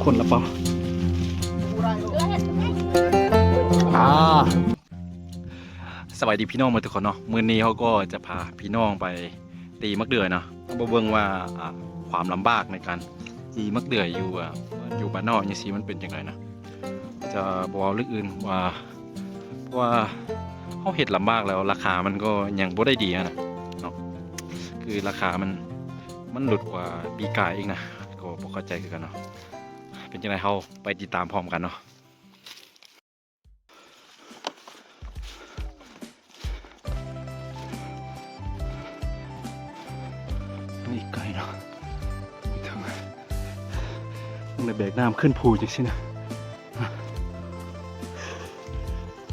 ຄົນລະເປົ່າ. ອ່າ ສະບາຍດີພີ່ນ້ອງໝົດທຸກຄົນເນາະ. ມື້ນີ້ເຮົາກໍຈະພາພີ່ນ້ອງໄປຕີໝາກເດືອຍເນາະ. ເຮົາມາເບິ່ງວ່າ ອ່າ ຄວາມລຳບາກໃນການຕີໝາກເດືອຍຢູ່ ອ່າ ຢູ່ບ້ານນອກຈັ່ງຊີ້ມັນເປັນຈັ່ງໃດນະ. ຈະບໍ່ເວົ້າເລື່ອງອື່ນວ່າ ເພາະວ່າເຮົາເຮັດລຳບາກແລ້ວ ລາຄາມັນກໍຍັງບໍ່ໄດ້ດີຫັ້ນນະເນາະ. ຄືລາຄາມັນ ມັນຫຼຸດກວ່າປີກາຍອີກນະ. ກໍບໍ່ເຂົ້າໃຈຄືກັນເນາະ. ເປັນຈັ່ງໃດ ເຮົາໄປຕິດຕາມພ້ອມກັນເນາະ. ນີ້ໄກເນາະ ເທິງ ຕ້ອງໄດ້ແບກນ້ຳຂຶ້ນພູຈັ່ງຊີ້ນະ.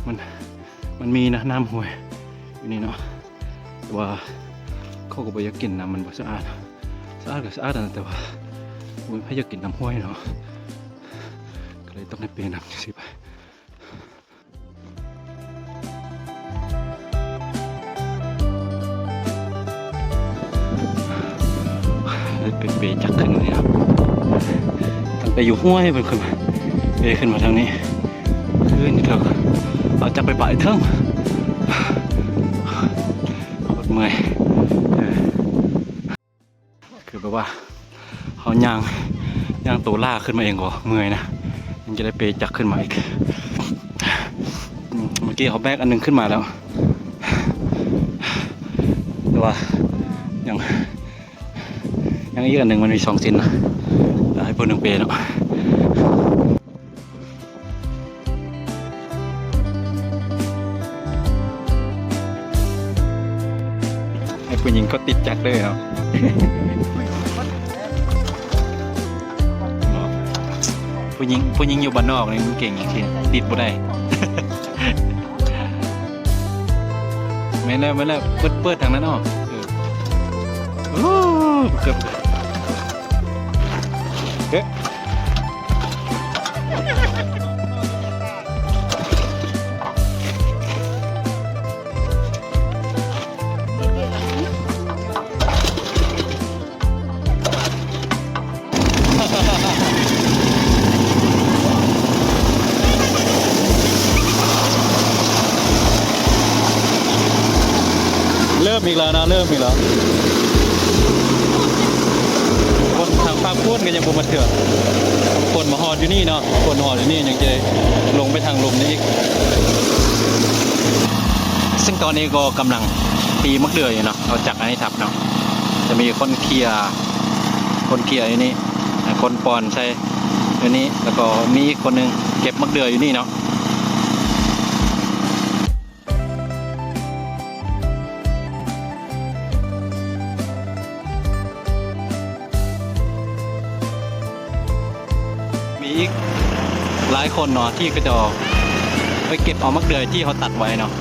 ມັນ ມັນມີນະ ນ້ຳຫ້ວຍຢູ່ນີ້ເນາະ ແຕ່ວ່າເຂົາກໍບໍ່ຢາກກິນນ້ຳມັນ ບໍ່ສະອາດ. ສະອາດກໍສະອາດນະ ແຕ່ວ່າບໍ່ມີໃຜຢາກກິນນ້ຳຫ້ວຍເນາະ ກໍເລີຍຕ້ອງໄດ້ເປນ້ຳຈັ່ງຊີ້ໄປ. ເປັນເປຈັກຂຶ້ນນີ້ເນາະ ຕັ້ງແຕ່ຢູ່ຫ້ວຍເພິ່ນຂຶ້ນມາ ເປຂຶ້ນມາທາງນີ້ ຂຶ້ນເທິງ ເອົາຈັກໄປປະເທິງ ໂຄດເມື່ອຍ ເອີ. ຄືແບບວ່າເຮົາຍ່າງ ຍ່າງໂຕລ້າຂຶ້ນມາເອງກໍເມື່ອຍນະ ຍັງຈະໄດ້ເປຈັກຂຶ້ນມາອີກ. ເມື່ອກີ້ເຮົາແບກອັນໜຶ່ງຂຶ້ນມາແລ້ວ ແຕ່ວ່າຍັງ ຍັງອີກອັນໜຶ່ງ ມັນມີສອງຊິ້ນນະ ໃຫ້ຜູ້ໜຶ່ງເປເນາະ. ໃຫ້ຜູ້ຍິງກໍຕິດຈັກເດີເນາະ ຜູ້ຍິງ ຜູ້ຍິງຢູ່ບ້ານນອກນີ້ມັນເກັ່ງຈັ່ງຊີ້ ຕິດບໍ່ໄດ້. ແມ່ນແລ້ວ ແມ່ນແລ້ວ ເປີດ ເປີດທາງນັ້ນອອກ ເອີ ໂອ້ ເກືອບ ເອີ. ເລີ່ມອີກແລ້ວນະ ເລີ່ມອີກແລ້ວ. ຄົນທາງພາກພຸ້ນກໍຍັງບໍ່ໝົດເທື່ອ ຄົນມາຮອດຢູ່ນີ້ເນາະ ຄົນຮອດຢູ່ນີ້ຍັງຈະລົງໄປທາງລຸ່ມນີ້ອີກ. ເຊິ່ງຕອນນີ້ກໍກຳລັງຕີໝາກເດືອຍຢູ່ເນາະ ເອົາຈັກອັນນີ້ທັບເນາະ ຈະມີຄົນເຄຍ ຄົນເຄຍຢູ່ນີ້ ຄົນປ່ອນໃສ່ຢູ່ນີ້ ແລ້ວກໍມີອີກຄົນໜຶ່ງເກັບໝາກເດືອຍຢູ່ນີ້ເນາະ. ມີອີກຫຼາຍຄົນເນາະ ທີ່ເຂົາເຈົ້າໄປເກັບເອົາໝາກເດືອຍທີ່ເຮົາຕັດໄວ້ເນາະ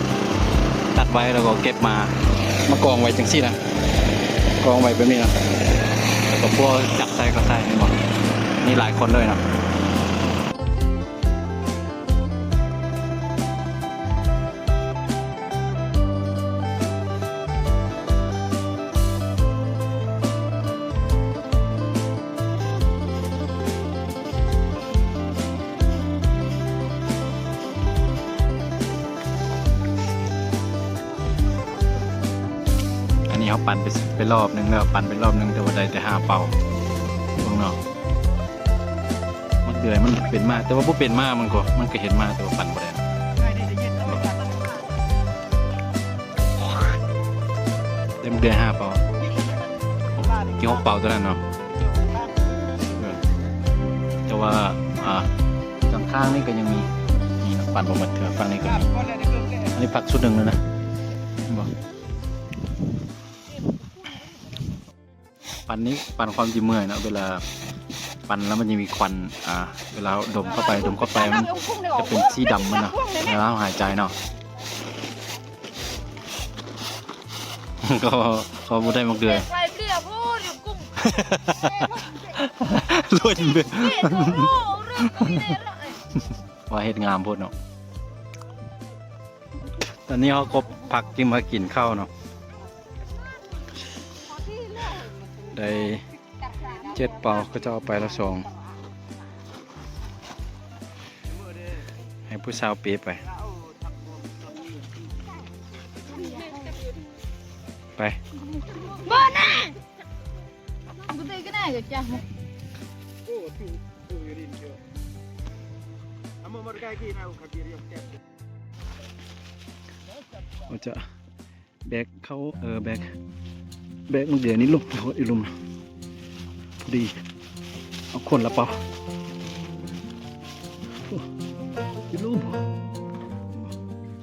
ຕັດໄວ້ແລ້ວກໍເກັບມາ ມາກອງໄວ້ຈັ່ງຊີ້ນະ ກອງໄວ້ແບບນີ້ນະ ແລ້ວກໍພວກຈັບໃສ່ກໍໃສ່ ເຫັນບໍ່ ມີຫຼາຍຄົນເລີຍເນາະ. ອັນນີ້ເຮົາປັ່ນໄປ ໄປລອບໜຶ່ງແລ້ວ ປັ່ນໄປລອບໜຶ່ງ ແຕ່ວ່າໄດ້ແຕ່ຫ້າເປົາ ເບິ່ງເນາະ. ໝາກເດືອຍມັນເປັນມາ ແຕ່ວ່າບໍ່ເປັນມາ ມັນກໍ ມັນກໍເຫັນມາ ແຕ່ວ່າປັ່ນບໍ່ໄດ້. ເຕັມເດືອຍຫ້າເປົາ ກິນຫົກເປົາຕົວນັ້ນເນາະ. ເອີ ແຕ່ວ່າ ອ່າ ຂ້າງໆນີ້ກໍຍັງມີ ນີ້ເນາະ ປັ່ນບໍ່ໝົດເທື່ອ ຝັ່ງນີ້ກໍມີ. ອັນນີ້ພັກຊຸດໜຶ່ງແລ້ວນະ ເຫັນບໍ່? ປັ່ນນີ້ ປັ່ນຄວາມຈິງເມື່ອຍເນາະ ເວລາປັ່ນແລ້ວມັນຈະມີຄວັນ ອ່າ ເວລາດົມເຂົ້າໄປ ດົມເຂົ້າໄປ ມັນຈະເປັນສີດຳມັນນະ ເວລາເຮົາຫາຍໃຈເນາະ. ກໍ ກໍບໍ່ໄດ້ໝາກເດືອຍ ລຸ້ນເບິ່ງ ວ່າເຮັດງາມໂພດເນາະ. ຕອນນີ້ເຮົາກໍພັກຈຶ່ງມາກິນເຂົ້າເນາະ ໄດ້ເຈັດເປົາ ເຂົາເຈົ້າເອົາໄປລະສອງ ໃຫ້ຜູ້ສາວເປໄປ ໄປ ບໍ່ນະ ບໍ່ໄດ້ກໍໄດ້ກໍຈ້າ ໂອ້ ໂອ້ ເອົາມາ ມາໃກ້ກີນ ເອົາຂາກີນ ເອົາແກະ ໂອ້ ຈະ ແບກເຂົ້າ ເອີ ແບກ ແບກມັນເດນີ້ລົງ ເອົາອີ່ລຸ່ມ ພໍດີ ເອົາຄົນລະເປົາ ໂອ້ ອີ່ລຸ່ມ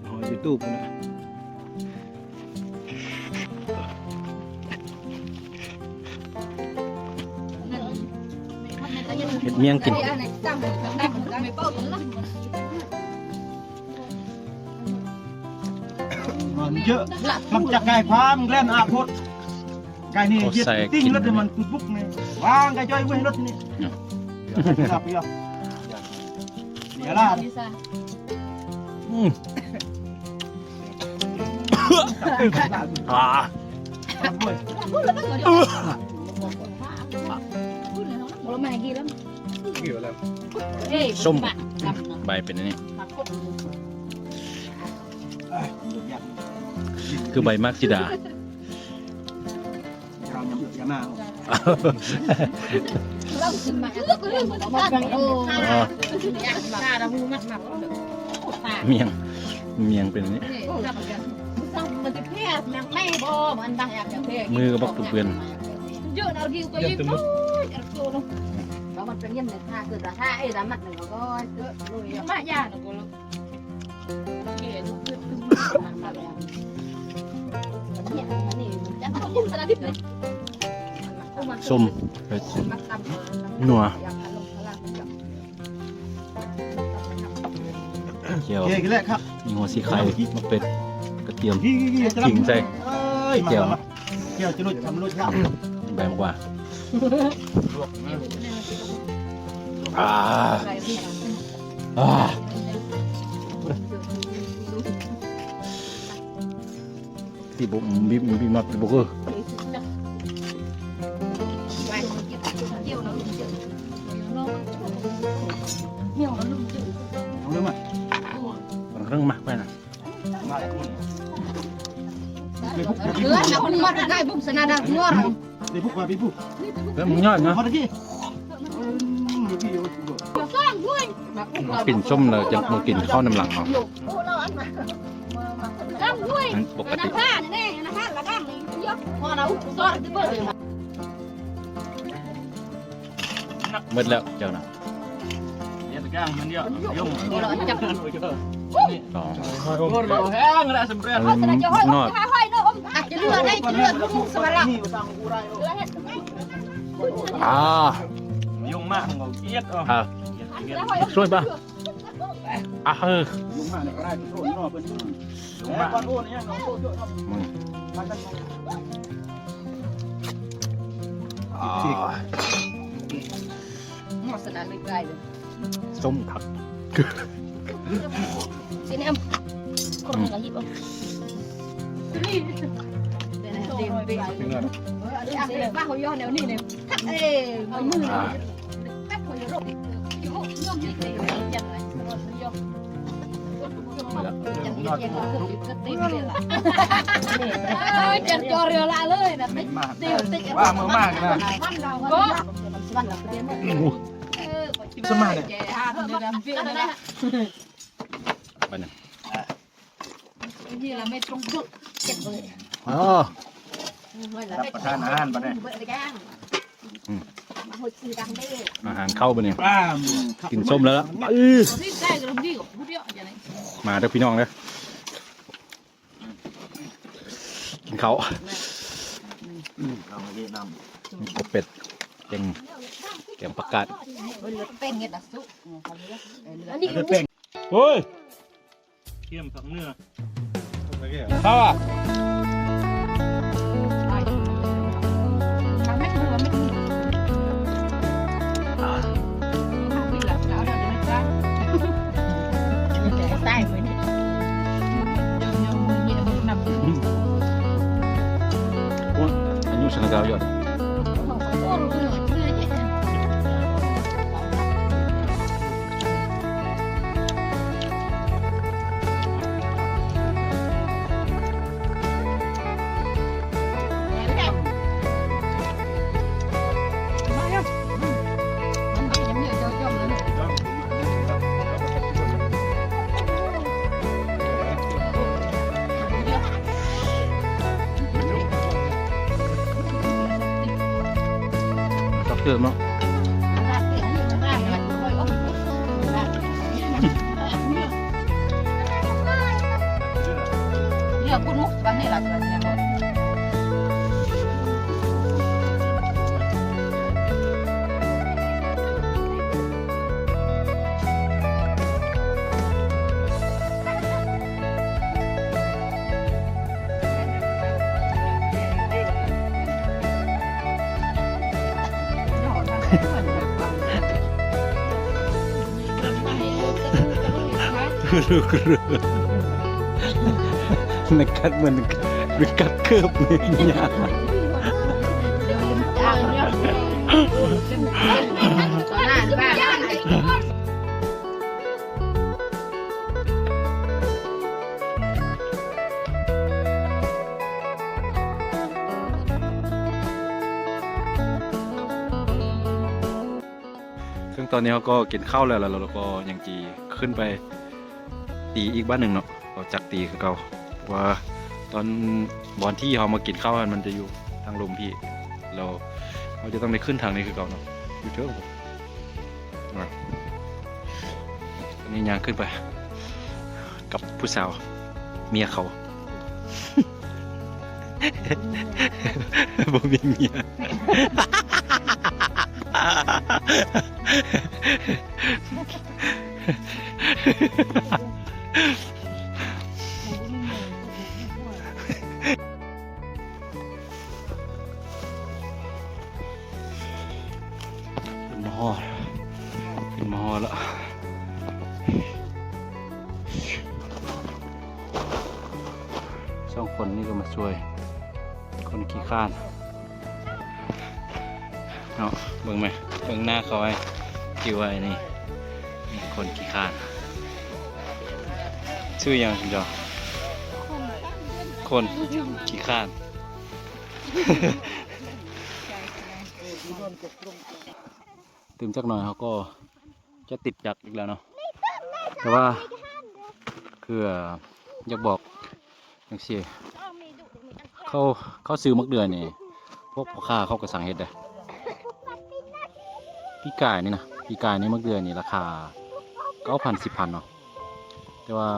ຫອຍຢູ່ຕູ້ພຸ້ນນະ ເຮັດໝ້ຽງກິນ. ມັນເຍາະ ຫຼັງຈາກໄກ່ຄວາມແລ່ນອາໂພດ ໄກ່ນີ້ເຮັດຕິ່ງລົດມັນປຸກໆນີ້ ວາງໄກ່ຈ້ອຍເວີຍລົດນີ້ ເນາະ ເນຍລະ ອືມ ອ່າ ສົ້ມ ໃບເປັນອັນນີ້ ຄືໃບໝາກສີດາ. ໝ້ຽງ ໝ້ຽງເປັນອັນນີ້ ມືກໍບັກເປື້ອນ. ສົ້ມ ເຜັດ ນົວ ແຈ່ວ ກິນແລ້ວຄັບ ມີຫົວສີໄຄ ໝາກເຜັດ ກະຕຽມ ຂີງໃສ່ ແຈ່ວ ແຈ່ວຈະຫຼຸດ ຈະຫຼຸດ ໃບໝາກຫວ້າ ອ່າ ອ່າ ທີ່ບໍ່ ບີບ ບີບມາ ບໍ່ຄື ເອົາເລີຍມາ ເອົາເຄື່ອງມາ ໄປນະ ເອີ ມັນມາໄດ້ບຸກຊະນະດາງງົວ ເອີ ມັນຍອດນະ ມາກິນສົ້ມແລ້ວຈັ່ງມາກິນເຂົ້ານຳຫຼັງເນາະ ອັນປົກກະຕິ ໝົດແລ້ວເຈົ້ານະ ສອງ ໂອ້ ແຮງແລ້ວ ສຳເລັດ ອືມ ນອດ ອາດຈະເຫຼືອໄດ້ ເຫຼືອທຸກສະຫະລັດ ອ່າ ຍຸງມາກ ເຂົາກຽດ ອ່າ ຊ່ວຍປະ ອ່າ ເອີ ຍຸງມາກ ອ່າ ໂມສະນາເລີຍ ສົ້ມຄັກ ຊິແນມ ຄົນລະຮີບເອົາ ເປັນໄງ ເປັນໄງ ເອີ ອັນນີ້ ອັນນີ້ ບ້ານເຮົາຢໍ້ແນວນີ້ເດ້ ຄັກເອ ມື້ ອ່າ ແປັບເດີ ໂລກ ໂລກ ໂລກນີ້ເປັນຈັ່ງໃດ ເອີ ຈັນຈໍເຮືອລະເລີຍນະ ຕິດ ຕິດ ວ່າມື້ມາກນະ ໂອ້ ສະມານເດ ບັດນີ້ ນີ້ລະແມ່ນຕົງເບິກ ອໍ ຮັບປະທານອາຫານບັດນີ້ ອືມ ອາຫານເຂົ້າບັດນີ້ ກິນສົ້ມແລ້ວລະ ມາເດີພີ່ນ້ອງເດີ ກິນເຂົ້າ ເອົາເຮັດນຳ ເປັດ ແກງ ແກງຜັກກາດ ເປັນເຮັດລະສຸ ອັນນີ້ ເຮີ້ຍ ກຽມຜັກເໜືອ ເຂົ້າອະ ອາຍຸສັງກາວຢອດ. ເກີບເນາະ. ກະລຸກກະລຸກ ນັກກັດ ເໝືອນກັດເກີບນີ້ຍາກ. ເຊິ່ງຕອນນີ້ເຮົາກໍກິນເຂົ້າແລ້ວ ແລ້ວເຮົາກໍຍັງຊິຂຶ້ນໄປຕີອີກບ້ານໜຶ່ງເນາະ. ເຮົາຈັກຕີຄືເກົ່າ ເພາະວ່າຕອນບ່ອນທີ່ເຮົາມາກິນເຂົ້າຫັ້ນ ມັນຈະຢູ່ທາງລຸ່ມພີ້ ແລ້ວເຮົາຈະຕ້ອງໄດ້ຂຶ້ນທາງນີ້ຄືເກົ່າເນາະ ຢູ່ເທິງພຸ້ນ. ອາ ຕອນນີ້ຍ່າງຂຶ້ນໄປກັບຜູ້ສາວ ເມຍເຂົາ ບໍ່ມີເມຍ. ຂຶ້ນມາຮອດ ຂຶ້ນມາຮອດແລ້ວ. ສອງຄົນນີ້ກໍມາຊ່ວຍຄົນຂີ້ຄ້ານເນາະ. ເບິ່ງແມ ເບິ່ງໜ້າເຂົາໄວ້ ຈື່ໄວ້ນີ້ ຄົນຂີ້ຄ້ານ. ຊື່ຫຍັງເຈົ້າ? ຄົນຂີ້ຄ້ານ. ຕື່ມຈັກໜ່ອຍເຮົາກໍຈະຕິດຈັກອີກແລ້ວເນາະ ແຕ່ວ່າຄືຢາກບອກຈັ່ງຊີ້ ເຂົາ ເຂົາຊື້ໝາກເດືອຍນີ້ ພວກພໍ່ຄ້າເຂົາກໍຊ່າງເຮັດເດ້. ປີກາຍນີ້ນະ ປີກາຍນີ້ໝາກເດືອຍນີ້ລາຄາເກົ້າພັນ ສິບພັນເນາະ ແຕ່ວ່າ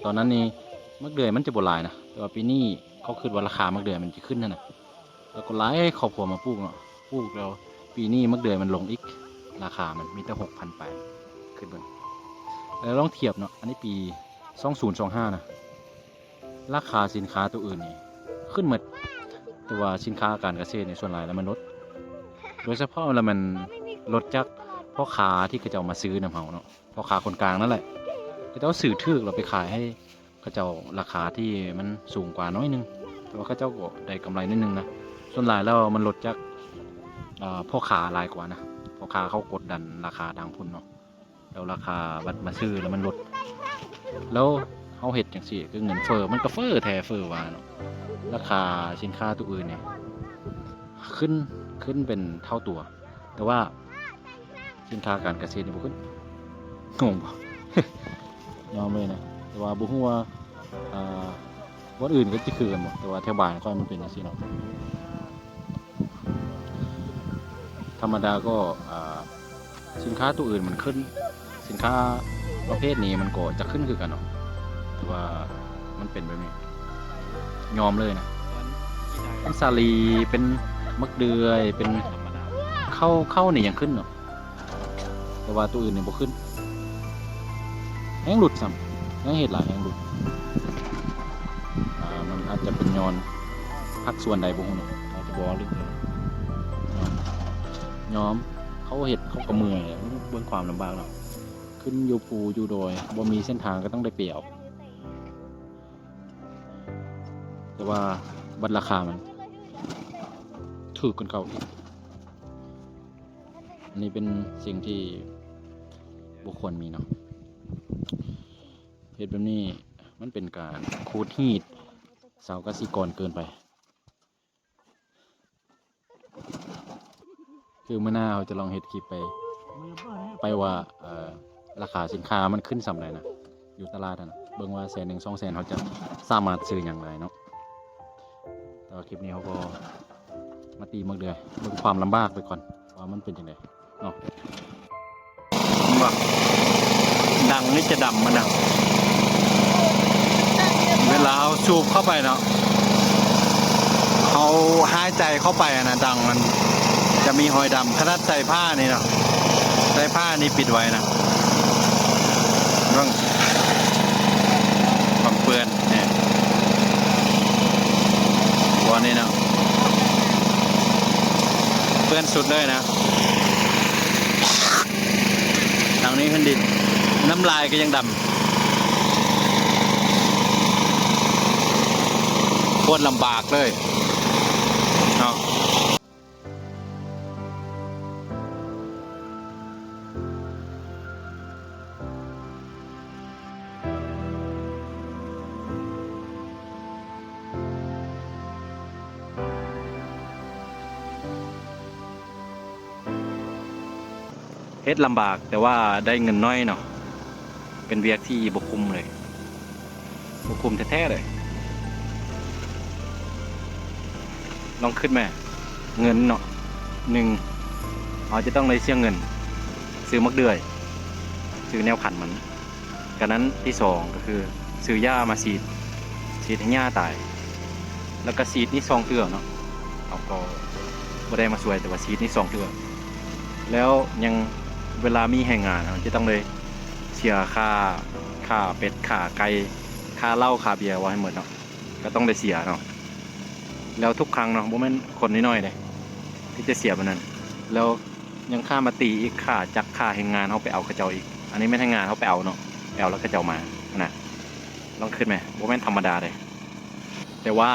ຕອນນັ້ນນີ້ໝາກເດືອຍມັນຈະບໍ່ຫຼາຍນະ ແຕ່ວ່າປີນີ້ເຂົາຄິດວ່າລາຄາໝາກເດືອຍມັນຈະຂຶ້ນຫັ້ນນະ. ແລ້ວກໍຫຼາຍຄອບຄົວມາປູກເນາະ ປູກແລ້ວປີນີ້ໝາກເດືອຍມັນລົງອີກ ລາຄາມັນມີແຕ່ຫົກພັນປາຍ ຄິດເບິ່ງ. ແລ້ວລອງທຽບເນາະ ອັນນີ້ປີສອງພັນຊາວຫ້ານະ ລາຄາສິນຄ້າໂຕອື່ນນີ້ຂຶ້ນໝົດ ແຕ່ວ່າສິນຄ້າການກະເສດນີ້ສ່ວນຫຼາຍແລ້ວມັນລົດ ໂດຍສະເພາະແລ້ວມັນລົດຈາກພໍ່ຄ້າທີ່ເຂົາເຈົ້າມາຊື້ນຳເຮົາເນາະ ພໍ່ຄ້າຄົນກາງນັ້ນແຫຼະ ເຂົາເຈົ້າຊື້ຖືກແລ້ວໄປຂາຍໃຫ້ ເຂົາເຈົ້າລາຄາທີ່ມັນສູງກວ່າໜ້ອຍໜຶ່ງ ແຕ່ວ່າເຂົາເຈົ້າກໍໄດ້ກຳໄລໜ້ອຍໜຶ່ງນະ. ສ່ວນຫຼາຍແລ້ວມັນລົດຈາກ ເອີ ພໍ່ຄ້າຫຼາຍກວ່ານະ ພໍ່ຄ້າເຂົາກົດດັນລາຄາທາງພຸ້ນເນາະ ແລ້ວລາຄາບັດມາຊື້ແລ້ວມັນລົດ ແລ້ວເຮົາເຮັດຈັ່ງຊີ້ ຄືເງິນເຟີ້ ມັນກໍເຟີ້ແທ້ເຟີ້ວ່າເນາະ. ລາຄາສິນຄ້າໂຕອື່ນນີ້ຂຶ້ນ ຂຶ້ນເປັນເທົ່າຕົວ ແຕ່ວ່າສິນຄ້າການກະເສດນີ້ບໍ່ຂຶ້ນ ງົງບໍ່? ຍອມເລີຍນະ ແຕ່ວ່າບໍ່ຮູ້ວ່າ ອ່າ ບ່ອນອື່ນກໍຈະຄືກັນບໍ່ ແຕ່ວ່າແຖວບ້ານຂ້ອຍມັນເປັນຈັ່ງຊີ້ເນາະ. ທຳມະດາກໍ ອ່າ ສິນຄ້າໂຕອື່ນມັນຂຶ້ນ ສິນຄ້າປະເພດນີ້ມັນກໍຈະຂຶ້ນຄືກັນເນາະ ແຕ່ວ່າມັນເປັນແບບນີ້ ຍອມເລີຍນະ. ເປັນສາລີ ເປັນໝາກເດືອຍ ເປັນເຂົ້າ ເຂົ້ານີ້ຍັງຂຶ້ນເນາະ ແຕ່ວ່າໂຕອື່ນນີ້ບໍ່ຂຶ້ນ ແຮງຫຼຸດຊ້ຳ ແຮງເຮັດຫຼາຍແຮງຫຼຸດ. ອ່າ ມັນອາດຈະເປັນຍ້ອນພາກສ່ວນໃດບໍ່ຮູ້ເນາະ ເຮົາຈະບໍ່ເວົ້າເລິກເລີຍ. ຍອມ ເຂົາເຮັດເຂົາກໍເມື່ອຍ ເບິ່ງຄວາມລຳບາກເນາະ ຂຶ້ນຢູ່ພູຢູ່ດອຍ ບໍ່ມີເສັ້ນທາງກໍຕ້ອງໄດ້ເປເອົາ ແຕ່ວ່າບັດລາຄາມັນຖືກກວ່າເກົ່າອີກ. ອັນນີ້ເປັນສິ່ງທີ່ບໍ່ຄວນມີເນາະ ເຮັດແບບນີ້ມັນເປັນການຂູດຮີດຊາວກະສິກອນເກີນໄປ. ຄືມື້ໜ້າເຮົາຈະລອງເຮັດຄລິບໄປ ໄປວ່າ ເອີ ລາຄາສິນຄ້າມັນຂຶ້ນສ່ຳໃດນະ ຢູ່ຕະຫຼາດຫັ້ນນະ ເບິ່ງວ່າແສນໜຶ່ງ ສອງແສນ ເຮົາຈະສາມາດຊື້ຫຍັງໄດ້ເນາະ. ແຕ່ວ່າຄລິບນີ້ເຮົາກໍ ມາຕີໝາກເດືອຍ ເບິ່ງຄວາມລຳບາກໄປກ່ອນ ວ່າມັນເປັນຈັ່ງໃດເນາະ. ເຫັນບໍ່? ດັງນີ້ຈະດຳມັນນະ ເວລາເຮົາສູບເຂົ້າໄປເນາະ ເຮົາຫາຍໃຈເຂົ້າໄປຫັ້ນນະ ດັງມັນຈະມີຮອຍດຳ. ຂະໜາດໃສ່ຜ້ານີ້ເນາະ ໃສ່ຜ້ານີ້ປິດໄວ້ນະ ເບິ່ງ ຄວາມເປື້ອນນີ້ ບ່ອນນີ້ເນາະ ເປື້ອນສຸດເລີຍນະ. ທາງນີ້ແຜ່ນດິນ ນ້ຳລາຍກໍຍັງດຳ ໂຄດລຳບາກເລີຍເນາະ. ເຮັດລຳບາກ ແຕ່ວ່າໄດ້ເງິນໜ້ອຍເນາະ ເປັນວຽກທີ່ບໍ່ຄຸ້ມເລີຍ ບໍ່ຄຸ້ມແທ້ໆເລີຍ. ລອງຄິດແມ້ ເງິນເນາະ ໜຶ່ງ ເຮົາຈະຕ້ອງໄດ້ເສຍເງິນຊື້ໝາກເດືອຍ ຊື້ແນວພັນມັນ ກະນັ້ນ ທີສອງ ກໍຄືຊື້ຢາມາສີດ ສີດໃຫ້ຫຍ້າຕາຍ ແລ້ວກໍສີດນີ້ສອງເທື່ອເນາະ ເຮົາກໍບໍ່ໄດ້ມາຊ່ວຍ ແຕ່ວ່າສີດນີ້ສອງເທື່ອ ແລ້ວຍັງ ເວລາມີແຮງງານ ເຮົາຈະຕ້ອງໄດ້ເສຍຄ່າ ຂ້າເປັດ ຂ້າໄກ່ ຄ່າເຫຼົ້າ ຄ່າເບຍ ເວົ້າໃຫ້ໝົດເນາະ ກໍຕ້ອງໄດ້ເສຍເນາະ. ແລ້ວທຸກຄັ້ງເນາະ ບໍ່ແມ່ນຄົນນ້ອຍໆເດ້ ທີ່ຈະເສຍປານນັ້ນ ແລ້ວຍັງຄ່າມາຕີອີກ ຄ່າຈັກ ຄ່າແຮງງານ ເຮົາໄປເອົາເຂົາເຈົ້າອີກ ອັນນີ້ແມ່ນແຮງງານ ເຮົາໄປເອົາເນາະ ໄປເອົາແລ້ວເຂົາເຈົ້າມານະ. ລອງຄິດແມ້ ບໍ່ແມ່ນທຳມະດາເດ້ ແຕ່ວ່າ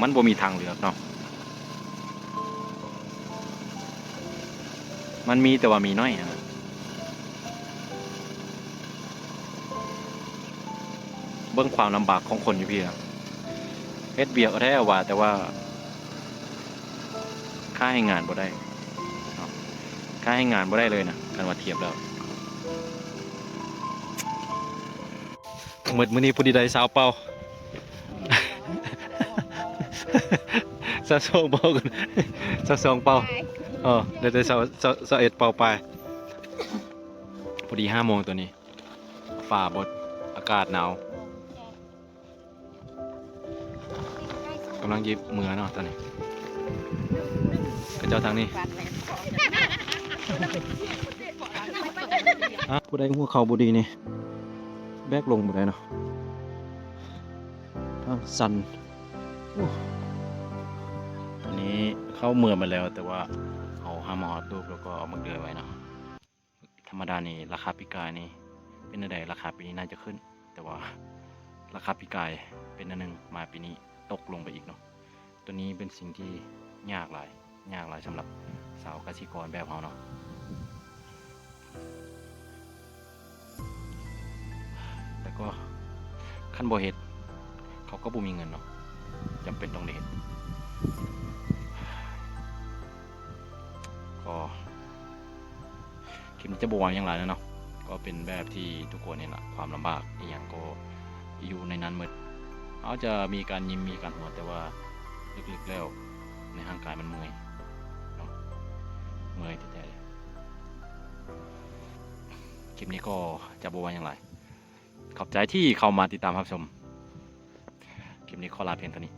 ມັນບໍ່ມີທາງເລືອກເນາະ ມັນມີແຕ່ວ່າມີໜ້ອຍຫັ້ນນະ. ເບິ່ງຄວາມລຳບາກຂອງຄົນຢູ່ພີ້ນະ ເຮັດວຽກແທ້ວ່າ ແຕ່ວ່າຄ່າແຮງງານບໍ່ໄດ້ເນາະ ຄ່າແຮງງານບໍ່ໄດ້ເລີຍນະ ຄັນວ່າທຽບແລ້ວ. ໝົດມື້ນີ້ພໍດີໄດ້ຊາວເປົາ ຊາວສອງເປົາ ຊາວສອງເປົາ ເອີ ໄດ້ແຕ່ຊາວ ຊາວ ຊາວເອັດເປົາປາຍ. ພໍດີຫ້າໂມງຕອນນີ້ ຟ້າບົດ ອາກາດໜາວ ກຳລັງຊິເມືອເນາະຕອນນີ້ ເຂົາເຈົ້າທາງນີ້. ອາ ຜູ້ໃດຫົວເຂົ່າບໍ່ດີນີ້ ແບກລົງບໍ່ໄດ້ເນາະ ທາງຊັນ. ໂອ້ ຕອນນີ້ເຂົ້າເມືອມາແລ້ວ ແຕ່ວ່າເຮົາຫາມາຮອດຕູບ ແລ້ວກໍເອົາໝາກເດືອຍໄວ້ເນາະ. ທຳມະດານີ້ລາຄາປີກາຍນີ້ເປັນແນວໃດ? ລາຄາປີນີ້ໜ້າຈະຂຶ້ນ ແຕ່ວ່າລາຄາປີກາຍເປັນແນວໜຶ່ງ ມາປີນີ້ຕົກລົງໄປອີກເນາະ. ຕົວນີ້ເປັນສິ່ງທີ່ຍາກຫຼາຍ ຍາກຫຼາຍສຳລັບຊາວກະສິກອນແບບເຮົາເນາະ. ແລ້ວກໍຄັນບໍ່ເຮັດ ເຂົາກໍບໍ່ມີເງິນເນາະ ຈຳເປັນຕ້ອງໄດ້ເຮັດ. ກໍ ຄລິບນີ້ຈະບໍ່ເວົ້າຫຍັງຫຼາຍແລ້ວເນາະ ກໍເປັນແບບທີ່ທຸກຄົນເຫັນລະ ຄວາມລຳບາກອີ່ຫຍັງກໍຢູ່ໃນນັ້ນໝົດ. ເຮົາຈະມີການຍິ້ມ ມີການຫົວ ແຕ່ວ່າເລິກໆແລ້ວໃນຮ່າງກາຍມັນເມື່ອຍເນາະ ເມື່ອຍແທ້ໆ. ຄລິບນີ້ກໍຈະບໍ່ເວົ້າຫຍັງຫຼາຍ ຂອບໃຈທີ່ເຂົ້າມາຕິດຕາມຮັບຊົມ. ຄລິບນີ້ຂໍລາພຽງເທົ່ານີ້.